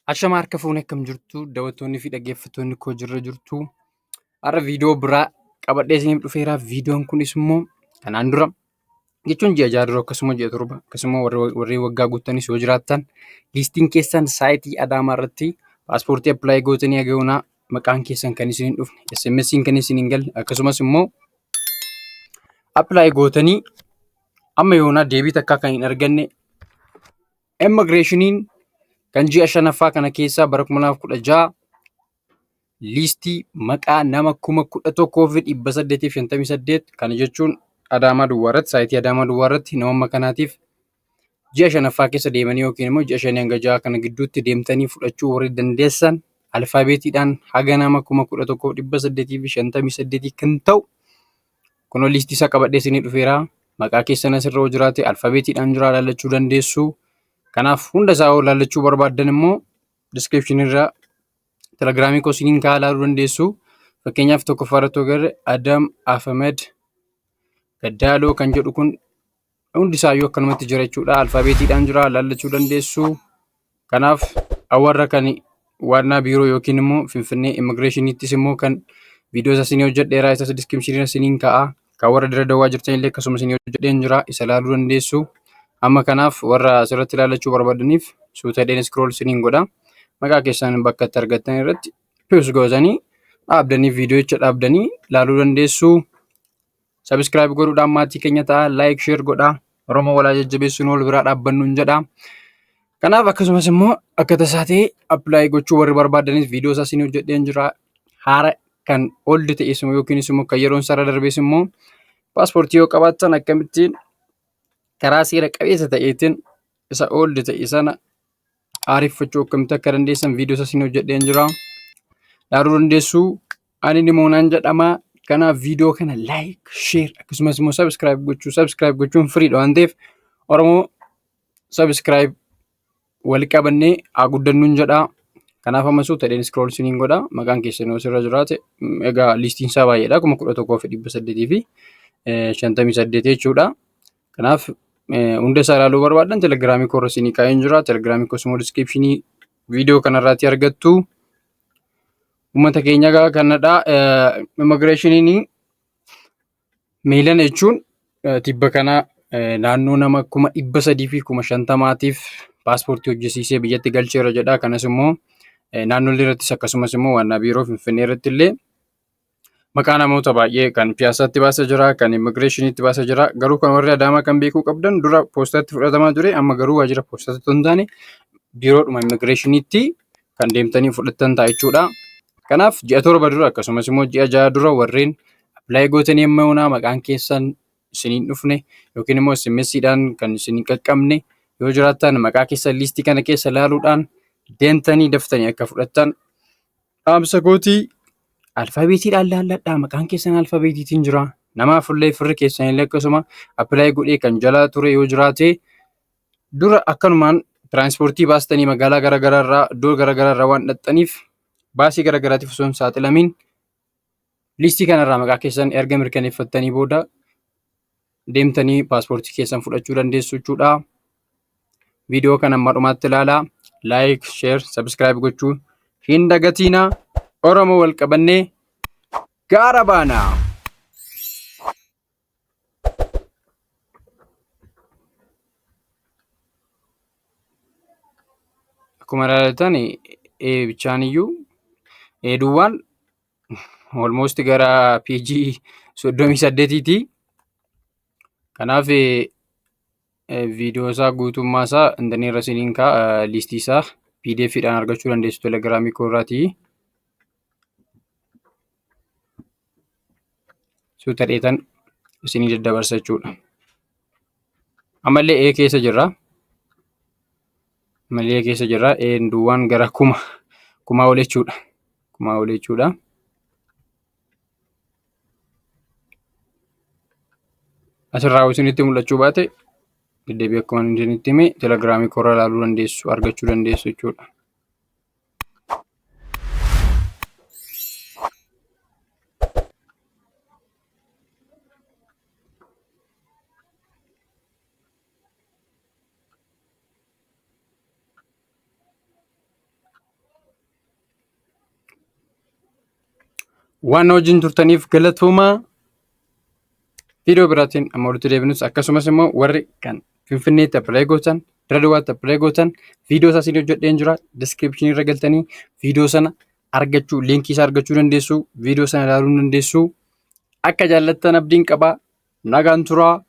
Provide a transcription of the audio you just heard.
Ashama harka fuune, akkam jirtu daawwattoonni fi dhaggeeffattoonni koo? Jirra jirtu. Har'a viidiyoo biraa qabadhee isiniif dhufeera. Viidiyoon kunis immoo kanaan dura jechuun ji'a 6 dura, akkasuma ji'a 7, akkasuma warreen waggaa guuttanis yoo jiraattan, liistiin keessan saayitii Adaamaa irratti paaspoortii apply gootanii hagayoonaa maqaan keessan kan isin hin dhufne, SMS'n kan isin hin galle, akkasumas immoo apply gootanii amma yoonaa deebii takkaa kan hin arganne, immigireeshiniin kan ji'a shanaffaa kana keessaa bara 2016 liistii maqaa nama 11,858, kana jechuun Adaamaa Duwwaa irratti, saayitii Adaamaa Duwwaa irratti nama amma kanaatiif ji'a shanaffaa keessa deemanii yookiin immoo ji'a 5 hanga 6 kana gidduutti deemtanii fudhachuu warri dandeessan, alfaabeetiidhaan haga nama 11,858 kan ta'u kunoo liistii isaa qabadhee isinii dhufeera. Maqaa keessan asirra yoo jiraate alfaabeetiidhaan jira, ilaallachuu dandeessu. Kanaaf hunda isaa yoo ilaallachuu barbaaddan immoo description irra telegiraamii koo isiniin kaa'aa, ilaaluu dandeessu. Fakkeenyaaf tokkoffaa irratti yoo agarre, Adam Ahmed Gaddaaloo kan jedhu kun hundi isaayyuu akkanumatti jira jechuudha. Alfaabeetiidhaan jira, ilaallachuu dandeessu. Kanaaf warra kan waannaa biiroo yookiin immoo Finfinnee immigireeshiniittis immoo kan viidiyoo isa isinii hojjedheera, isas description irra isiniin kaa'a. Kan warra Dirre Dawaa jirtan illee akkasuma isinii hojjedheen jira, isa ilaaluu dandeessu. Amma kanaaf warra asirratti ilaallachuu barbaadaniif suuta jedheen scroll isiniin godha. Maqaa keessan bakka itti argattan irratti pause gootanii dhaabdanii, viidiyoocha dhaabdanii ilaaluu dandeessu. Subscribe godhuudhaan maatii keenya ta'a. Like, share godhaa. Oromoo walaa jajjabeessuun wal biraa dhaabbannuun jedha. Kanaaf akkasumas immoo akka tasaa ta'e apply gochuu warri barbaadanis viidiyoo isaa isinii hojjedheen jira. Haara kan old ta'es yookiin immoo kan yeroon isaa irra darbes immoo paaspoortii yoo qabaattan akkamittiin karaa seera qabeessa ta'eetiin isa old ta'e sana haareffachuu akkamitti akka dandeessan viidiyoo isaa isinii hojjedheen jira. Ilaaluu dandeessu. Ani Nimoonaan jedhama. Kanaaf viidiyoo kana like, share, akkasumas immoo subscribe gochuu, subscribe gochuun firiidha waan ta'eef, Oromoo subscribe wal qabannee haa guddannuun jedha. Kanaaf amma suuta jedheen scroll isiniin godha. Maqaan keessan yoo asirra jiraate, egaa liistiin isaa baay'eedha. 11,858 jechuudha. Kanaaf hunda isaa ilaaluu barbaadan telegiraamii koo irra isinii kaa'een jira. Telegiraamii koos immoo descriptionii viidiyoo kanarraatti argattu. Uummata keenya egaa kanadha. Immigireeshiniin miilana jechuun tibba kana naannoo nama 350,000tiif paaspoortii hojjesiisee biyyatti galcheera jedha. Kanas immoo naannolee irrattis akkasumas immoo waannaa biiroo Finfinnee irratti illee maqaa namoota baay'ee kan piyaasaatti baasee jira, kan immigireeshiniitti baasee jira. Garuu kan warri Adaamaa kan beekuu qabdan, dura poostaatti fudhatamaa ture, amma garuu waajjira poostaatti otoo hin taane biiroodhuma immigireeshiniitti kan deemtanii fudhattan ta'a jechuudha. Kanaaf ji'a 7 dura akkasumas immoo ji'a 6 dura warreen apply gootanii amma yoonaa maqaan keessan isiniin dhufne yookiin immoo SMS'dhaan kan isin hin qaqqabne yoo jiraattan, maqaa keessan liistii kana keessa ilaaluudhaan deemtanii daftanii akka fudhattan dhaamsa kootii. Alfaabeetiidhaan laalladhaa, maqaan keessan alfaabeetiitiin jira. Namaaf illee, firri keessan illee akkasuma apply godhee kan jalaa ture yoo jiraate, dura akkanumaan tiraanspoortii baastanii magaalaa garaagaraa irraa, iddoo garaagaraa irraa waan dhaqxaniif, baasii garaagaraatiif osoo hin saaxilamiin liistii kanarraa maqaa keessan erga mirkaneeffattanii booda deemtanii paaspoortii keessan fudhachuu dandeessu jechuudha. Viidiyoo kana amma dhumaatti ilaalaa. Like, share, subscribe gochuu hin dagatiinaa. Oromoo wal qabannee gaara baanaa. Akkuma ilaaltan bichaan iyyuu duwwaan almost gara peejii 38ti. Kanaaf viidiyoo isaa guutummaa isaa intarneetii irra isiniin kaa'a, liistii isaa PDF dhaan argachuu dandeessu telegiraamii koo irraatii. Suuta dheetan isinii daddabarsa jechuudha. Ammallee E keessa jirra. Ammallee E keessa jirra. E duwwaan gara kumaa ol jechuudha. Kumaa ol jechuudha. Asirraa isinitti mul'achuu baate, deddeebi'ee akkuma isinitti hime telegiraamii koorraa ilaaluu dandeessu, argachuu dandeessu jechuudha. Waan na wajjin turtaniif galatoomaa. Viidiyoo biraatiin amma walitti deebinus, akkasumas immoo warri kan Finfinneetti apply gootan, Diradawaatti apply gootan, viidiyoo isaa isin hojjedheen jira. Description irra galtanii viidiyoo sana argachuu, liinkii isaa argachuu dandeessu, viidiyoo sana ilaaluu dandeessu. Akka jaallattan abdiin qabaa. Nagaan turaa.